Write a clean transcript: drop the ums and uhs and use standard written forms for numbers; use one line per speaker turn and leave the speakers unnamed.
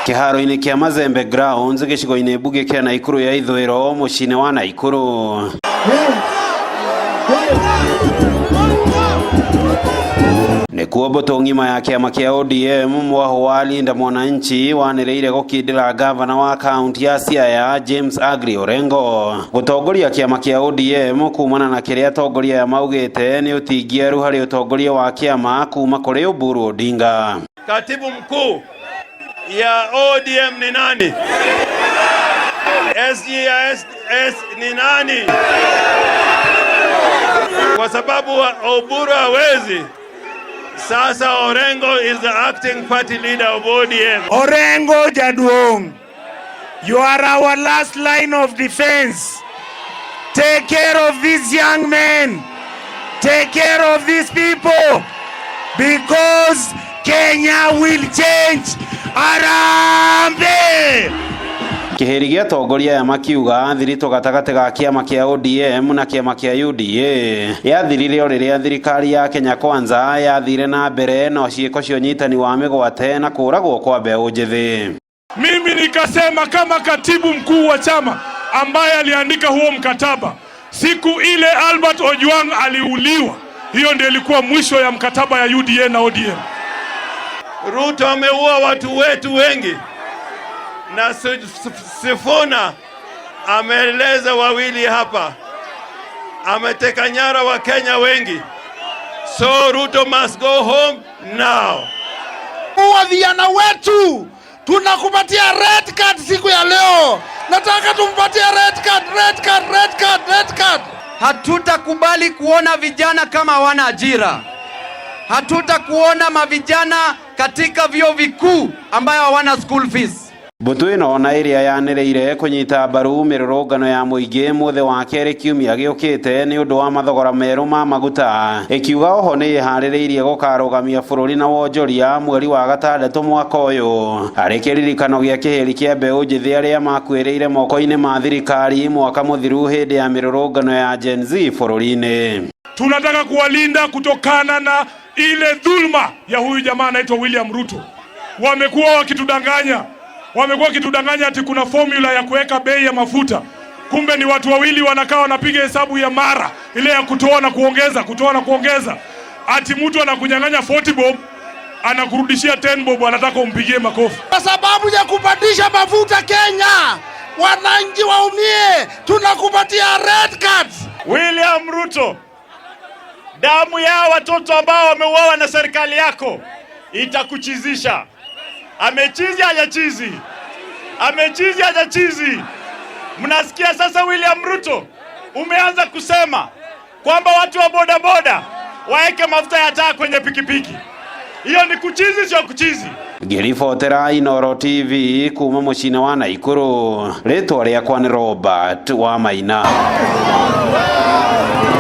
Kĩharo-inĩ kĩa Mazembe Grounds gĩcigo-inĩ mbunge kĩa Naikuru ya ithũĩro mũciĩ-inĩ wa Naikuru. Nĩkuo mbũtũ ng'ima ya kĩama kĩa ODM mwahũ wa Linda Mwananchi wanĩrĩire gũkindĩra gavana wa kaunti ya Siaya James Agri Orengo gũtongoria kĩama kĩa ODM kumana na kĩrĩa atongoria aya maugĩte nĩ ũtingiaru harĩ ũtongoria wa kĩama kuma kũrĩ Oburu Odinga.
Katibu mkuu ya ODM ni nani? SG ya S ni nani? Kwa sababu Oburu hawezi. Sasa Orengo is the acting party leader of ODM.
Orengo Jaduong, you are our last line of defense. Take care of these young men. Take care of these people. Because Kenya will change. Harambee!
Kĩhĩri gĩa atongoria aya makiuga thiritũ gatagatĩ ga kĩama kĩa ODM na kĩama kĩa UDA yathirire o rĩrĩa thirikari ya Kenya Kwanza yathire na mbere na ciĩko cia ũnyitani wa mĩgwate na kũragwo kwa mbeũ njĩthĩ.
Mimi nikasema kama katibu mkuu wa chama ambaye aliandika huo mkataba, siku ile Albert Ojwang aliuliwa, hiyo ndio ilikuwa mwisho ya mkataba ya UDA na ODM.
Ruto ameua watu wetu wengi na Sifuna ameeleza wawili hapa, ameteka nyara wa Kenya wengi. So Ruto must go home now.
Wa vijana wetu tunakupatia red card siku ya leo. Nataka tumpatie red card, red card, red card, red card.
Hatutakubali kuona vijana kama hawana ajira. Hatutakuona mavijana katika vyuo vikuu ambayo hawana school fees.
Mbũtũ ĩno na ĩrĩa yanĩrĩire kũnyita mbaru mĩrũrũngano ya mũingĩ mũthĩ wa kerĩ kiumia gĩũkĩte nĩ ũndũ wa mathogora merũ ma maguta, ĩkiuga oho nĩ ĩharĩrĩirie gũkarũgamia bũrũri na wonjoria mweri wa gatandatũ mwaka ũyũ harĩ kĩririkano gĩa kĩhĩri kĩa mbeũ njĩthĩ arĩa makuĩrĩire moko-inĩ ma thirikari mwaka mũthiru hĩndĩ ya mĩrũrũngano ya Gen Z bũrũri-inĩ.
Tunataka kuwalinda kutokana na ile dhulma ya huyu jamaa anaitwa William Ruto. Wamekuwa wakitudanganya, wamekuwa wakitudanganya ati kuna formula ya kuweka bei ya mafuta. Kumbe ni watu wawili wanakaa wanapiga hesabu ya mara ile ya kutoa na kuongeza, kutoa na kuongeza. Ati mtu anakunyang'anya 40 bob, anakurudishia 10 bob, anataka umpigie makofi.
Kwa sababu ya kupandisha mafuta Kenya, wananchi waumie, tunakupatia red card.
William Ruto, damu ya watoto ambao wameuawa na serikali yako itakuchizisha. Amechizi hajachizi? Amechizi hajachizi? Mnasikia sasa, William Ruto umeanza kusema kwamba watu wa bodaboda waeke mafuta ya taa kwenye pikipiki. Hiyo ni kuchizi, sio kuchizi?
Ngĩribotera Inooro TV kuma mũciĩ-inĩ wa Naikuru, rĩtwa rĩakwa nĩ Robert Wamaina.